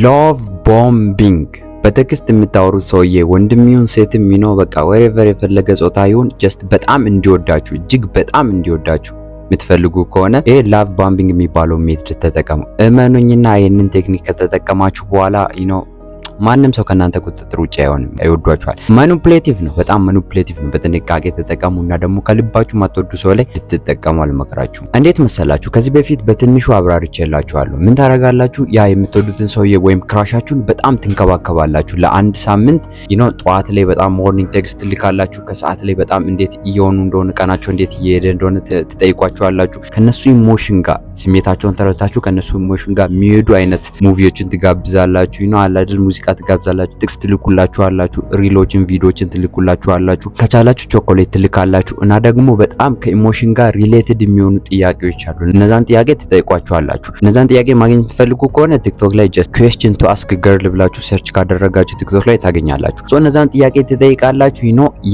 Love bombing። በ text የምታወሩት ሰውዬ ወንድም ይሁን ሴትም በቃ whatever የፈለገ ጾታ ይሁን just በጣም እንዲወዳችሁ፣ እጅግ በጣም እንዲወዳችሁ የምትፈልጉ ከሆነ ይሄ love bombing የሚባለው method ተጠቀሙ። እመኑኝና ይህንን technique ከተጠቀማችሁ በኋላ ማንም ሰው ከእናንተ ቁጥጥር ውጭ አይሆንም፣ ይወዷችኋል። Manipulative ነው፣ በጣም manipulative ነው። በጥንቃቄ ተጠቀሙ እና ደግሞ ከልባችሁ ማትወዱ ሰው ላይ ልትጠቀሙ አልመክራችሁም። እንዴት መሰላችሁ? ከዚህ በፊት በትንሹ አብራርቼላችኋለሁ። ምን ታደርጋላችሁ? ያ የምትወዱትን ሰውዬ ወይም crush ኣችሁን በጣም ትንከባከባላችሁ። ለአንድ ሳምንት ጠዋት ላይ በጣም morning text ትልካላችሁ። ከሰዓት ላይ በጣም እንዴት እየሆኑ እንደሆነ፣ ቀናቸው እንዴት እየሄደ እንደሆነ ትጠይቋቸዋላችሁ። ከነሱ emotion ጋር፣ ስሜታቸውን ተረድታችሁ ከነሱ emotion ጋር የሚሄዱ አይነት movie ዎችን ትጋብዛላችሁ። አለ አይደል፣ ሙዚቃ ትጋብዛላችሁ፣ ጥቅስ ትልኩላችኋላችሁ፣ reel ኦችን ቪዲዮዎችን ትልኩላችኋላችሁ፣ ከቻላችሁ ቾኮሌት ትልካላችሁ እና ደግሞ በጣም ከ emotion ጋር related የሚሆኑ ጥያቄዎች አሉ። እነዛን ጥያቄ ትጠይቋቸዋላችሁ። እነዛን ጥያቄ ማግኘት የምትፈልጉ ከሆነ ቲክቶክ ላይ just "question to ask girl" ብላችሁ search ካደረጋችሁ ቲክቶክ ላይ ታገኛላችሁ። So እነዛን ጥያቄ ትጠይቃላችሁ።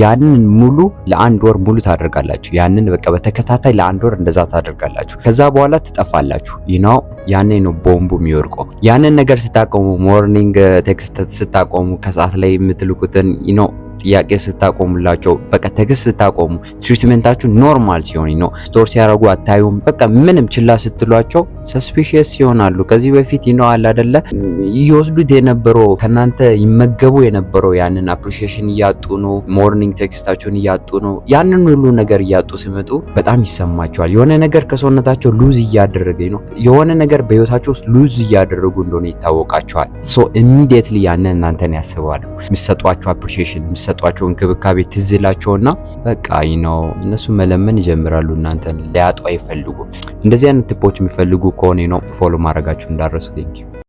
ያንን ሙሉ ለአንድ ወር ሙሉ ታደርጋላችሁ። ያንን በቃ በተከታታይ ለአንድ ወር እንደዛ ታደርጋላችሁ። ከዛ በኋላ ትጠፋላችሁ። ያኔ ነው ቦምቡ የሚወድቀው። ያንን ነገር ስታቆሙ፣ morning text ስታቆሙ፣ ከሰዓት ላይ የምትልኩትን ጥያቄ ስታቆሙላቸው፣ በቃ text ስታቆሙ፣ treatment ኣችሁ normal ሲሆን፣ story ሲያደርጉ አታዩም። በቃ ምንም ችላ ስትሏቸው suspicious ይሆናሉ። ከዚህ በፊት አለ አይደለ እየወስዱት የነበረው፣ ከናንተ ይመገቡ የነበረው ያንን appreciation እያጡ ነው። Morning text ኣችሁን እያጡ ነው። ያንን ሁሉ ነገር እያጡ ሲመጡ በጣም ይሰማቸዋል። የሆነ ነገር ከሰውነታቸው lose እያደረገ ነው። የሆነ ነገር በህይወታቸው ውስጥ lose እያደረጉ እንደሆነ ይታወቃቸዋል። So immediately ያንን እናንተን ያስባሉ። የሚሰጧቸው appreciation፣ የሚሰጧቸው እንክብካቤ ትዝ ይላቸውና በቃ እነሱ መለመን ይጀምራሉ። እናንተን ሊያጡ አይፈልጉም። እንደዚህ አይነት tip ኦች የሚፈልጉ ከሆነ follow ማድረጋችሁ እንዳትረሱ። Thank you.